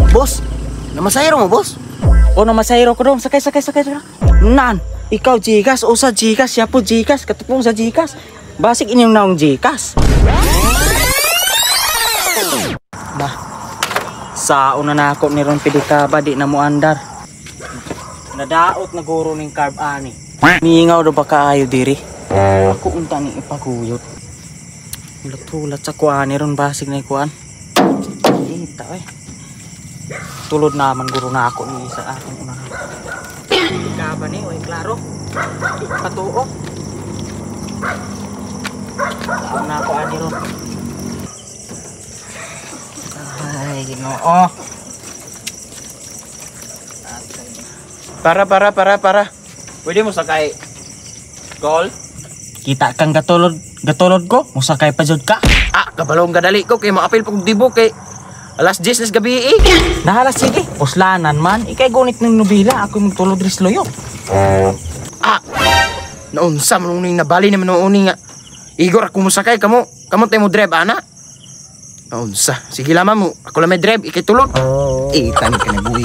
Boss, namasayro mo, boss? O namasayro ko dong, sakay sakay sakay sakay. Nan, ikaw Gcash, usa Gcash, siya po Gcash, katupong sa Gcash. Basig inyong naong Gcash. Bah, sa una na ako ni Ron Pidikaba, di na mo andar. Nadaot na guro ning carb ani. Mingaw do ba kaayo diri? Ako unta ni ipaguyot. Hulat-hulat sa kuan ni Ron basig na ikuan. Kita eh. Tulod naman guro na ako ni sa akong unahan. Pidikaba ni, oy klaro. Patuo. Saan na ako ani ron. Ay, Ginoo. Para. Pwede mo sakay. Call? Kita kang gatulod ko, musakay pa jud ka. Ah, kabalong gadali ko kay maapil pag dibo kay alas 10 nas gabi eh. Nahala sige, uslanan man, ikay gunit ng nobela, ako magtulod ris loyo. Ah. Naunsa man ning nabali naman noon nga. Igor ako musakay kamo, kamo tay mo drive ana. Naunsa, sige lamang mo, ako lang may drive, ikay tulod. Eh, tani ka na buhi.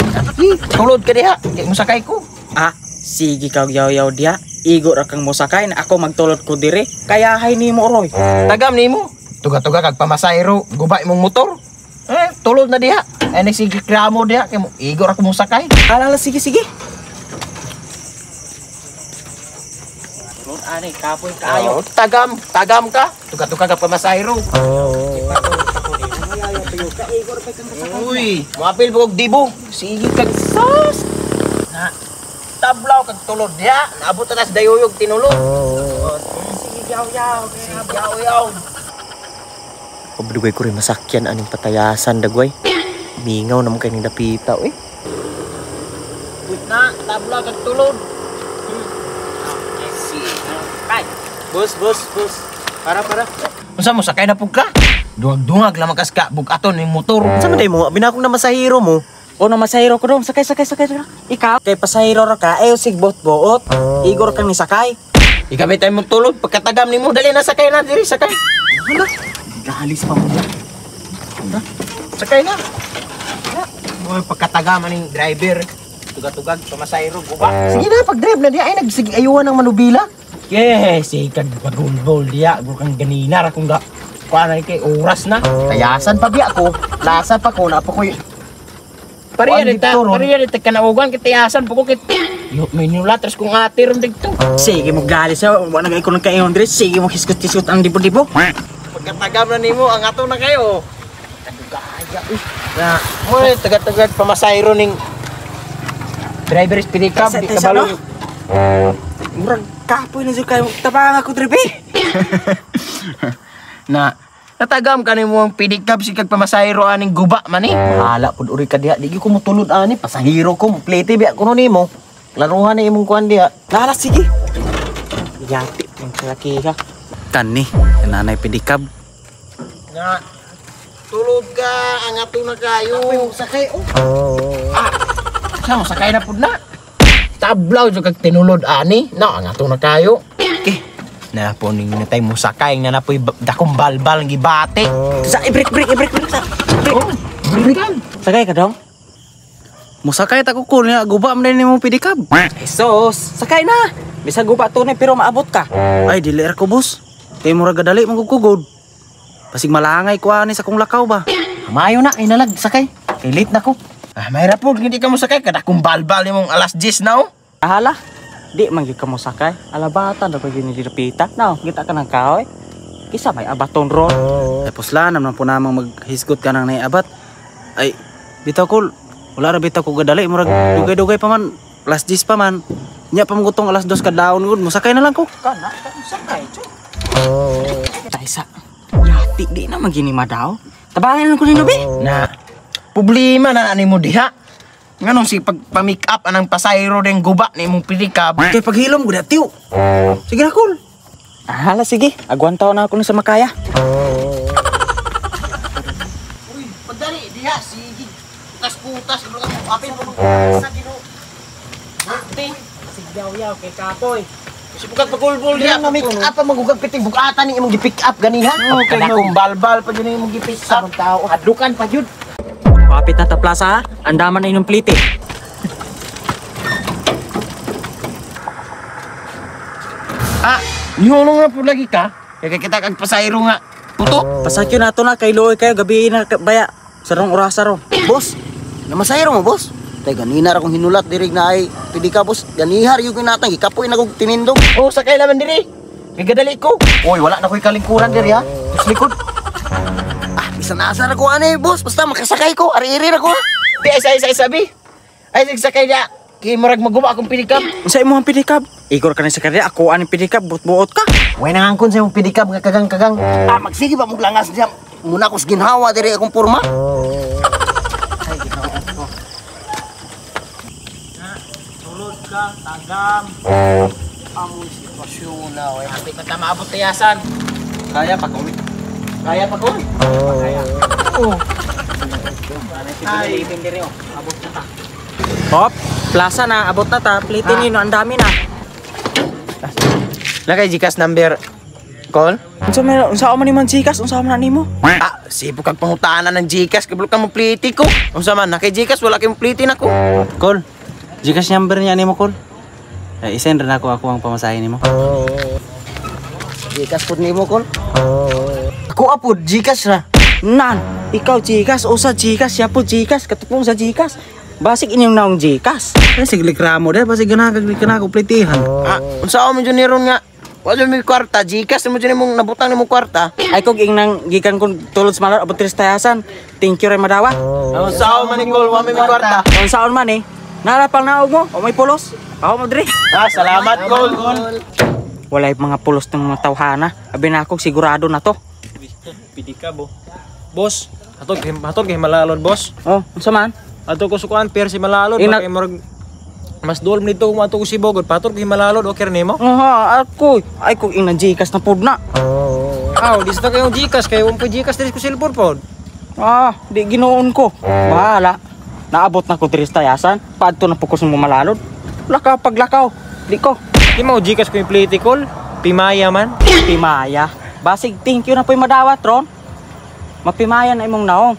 Tulod ka diha, kay musakay ko. Ah, sige kag yaw-yaw diha. Igo ra kang mosakay na ako magtulod ko dire. Kaya hay nimo roy. Tagam nimo. Tuga-tuga kag pamasayro, guba imong motor. Eh, tulod na diha. Ay nagsige kramo diha kay mo. Igo ra ko mosakay. Alala sige sige. Tulod ani kapoy kaayo. Oh, tagam, tagam ka. Tuga-tuga kag pamasayro. Uy, moapil po og dibo. Sige kag sos. Na tablaw kag tulod diha. Naabot na sa dayuyog tinulog. Sige yaw-yaw. Sige yaw-yaw. Pabdugay ko rin masakyan aning patayasan dagway. Mingaw naman kayo ng dapita, eh. Wait na, tablaw kag tulod. Ay, bus. Para. Unsa mo sakay na pud ka? Duwag-duwag lamang kas ka bugaton ning motor. Sa man day mo, binakong na masahiro mo. O namasahiro ko dong, sakay. Ikaw, kay pasahiro ra ka, ayo sig buot-buot. Igor kang nisakay. Ikaw tayo mong tulod, pagkatagam nimo dali na sakay na diri sakay. Hala, galis pa mo. Sakay na. Mo pagkatagam aning driver. Tugag-tugag pamasayro guba. Sige na, pag-drive na diha ay nagsige ayuhan ng manubila. Yes, sige kag pagulbol diya, guro kang ganina ra kung ga kuan kay oras na. Tayasan pa biya ko, lasa pa ko na pa ko. Pareha dita kanaugan kay tayasan pa ko kay yo may nulatres kung ate ron didto. Sige mo galis sa wala na ko nang kaingon diri, sige mo hisgot-hisgot ang dibo-dibo. Pagkatagam na nimo ang ato na kayo. Kadugaya uy. Na mo taga-tagag pamasayro ning driver is pinikab di kabalo. Murag kapoy na jud kayo tabang ako diri. Na natagam kanimo ang pinikab si kag pamasayro aning guba man eh. Hala pud uri ka diha, di gyud ko motulod ani, pasahero ko, plete biya kuno nimo. Klaruhan na imong kuan diha. Lala sige. Yati pang kalaki ka. Kani, nanay pidikab. Na tulog ka, ang ato na kayo. Sakay oh. Ah. Sa mo sakay na pud na. Tablaw jud kag tinulod ani. Na ang ato na kayo. Okay. Na po ning natay mo sakay nga na poy dakong balbal gibate. Sa i-break sa. Break. Oh, breakan. Sakay ka dong? Musakay ta ko cool niya, guba man din nimo pidikab. Jesus, sakay na. Bisag guba tunay pero maabot ka. Ay dili ra ko boss. Kay murag gadali man kugod. Basig malangay ko ani sa kong lakaw ba. Mayo na kay nalag sakay. Kay late na ko. Ah, mahirap po hindi ka mo sakay kada kung balbal nimong alas 10 na oh. Ahala. Di man gyud ka mo sakay. Alabatan ra gyud ni dipita. Now, kita ka nang kahoy. Kisa may abaton ron. Tapos la naman po namang maghisgot ka nang naiabat. Ay bitaw ko wala ra bitaw ko gadali murag dugay-dugay pa man alas 10 pa man. Nya pa mugutong alas 2 kadlawon gud musakay na lang ko. Kana ka sakay, cho. Taysa. Yati di na magini madaw. Tabangan lang ko nino be. Na problema na ani mo diha. Nganong si pag pa-make up anang pasayro ding guba ni imong pinikab. Kay paghilom gud tiyo. Sige na cool. Ahala sige, agwantaw na ako sa makaya. Uy, pagdali diha sige. Putas-putas bro ka apil mo sa Ginoo. Birthday. Sigyaw-yaw kay kapoy. Kasi bukag pagulbol diha Nga make up ang magugag piting bugatan ni imong gi-pick up ganiha. Okay, kada kong balbal pa jud imong gi-pick up. Tao hadukan pa jud. Mapit na ta plaza ha. Andaman na inyong plite. Ah, nihulong na po lagi ka. Kaya kita kag pasayro nga. Puto. Pasakyo na to na kay Loy kayo gabi na baya. Sarong orasa ron. Boss, namasayro mo, boss. Tay ganina ra kong hinulat diri na ay pwede ka, boss. Ganihar yung ginatang gikapoy na kog tinindog. Oh, sakay laman diri. Kay gadali ko. Oy, wala na ko'y kalingkuran diri ha. Tus likod. Ah, bisan asa ra ko ani, boss. Basta makasakay ko, ari-iri ra ko. Di ay sa isa sabi. Ay sigsakay niya. Kay murag maguba akong pinikap. Unsa imong pidikab? Igor ka na sa karya, ako aning pidikab, buot-buot ka. Way nangangkon sa imong pidikab nga kagang-kagang. Ah, magsige ba mong langas diya? Muna ko sa ginhawa diri akong porma. Ay, ginoo ko. Tulod ka, tagam. Amoy sitwasyon na, oy. Hapit na ta maabot tayasan. Kaya pa ko. Kaya pa ko. Kaya. Oo. Ay, diri oh. Abot na ta. Hop, plaza na, abot na ta. Plite nino, ang dami na. Nakay GCash number call? Unsa man unsa man ni man Gcash, unsa man na nimo? Ah, sibo kag pangutana ng GCash kabalo ka mo pliti ko. Unsa man nakay GCash wala kay mo pliti nako. Kol. Gcash number niya nimo kol. Ay, isend ra nako ako ang pamasahe nimo. Gcash pud nimo kol. Ako apod Gcash ra. Nan, ikaw Gcash, usa Gcash, siya po Gcash, katupong sa Gcash. Basig inyong naong Gcash. Ay, sige reklamo de, basig ganahan kag ka nako plitihan. Ah, unsa man jud ni ron nga? Wa jud may kwarta, GCash mo jud nimong nabutang nimong kwarta. Ay kog ing nang gikan kon tulod sa malor abot tres tayasan. Thank you ray madawa. Unsa man ni call, wa may kwarta. Unsaon man eh. Nara pang naog mo, o may pulos. Ako mo diri. Ah, salamat call. Walay mga pulos ng mga tawhana. Abi na ako sigurado na to. Pidikab oh. Boss, hatod kay Malalon, boss. Oh, unsa man? Ato ko sukuan pier si Malalon Ina- kay murag mas duol man dito kung ato ko si Bogod. Patod kay Malalon, okay ra nimo? Aha, ako. Ay kog ing nang Gcash na pud na. Aw, di sa kayong GCash kay wong po GCash diri ko cellphone pod. Ah, di ginoon ko. Bahala. Naabot na ko diri sa tayasan. Padto na po ko sa malalod. Lakaw paglakaw. Di ko. Di mo GCash ko yung plate call. Pimaya man. Pimaya. Basig thank you na po'y madawat ron. Mapimaya na imong naong.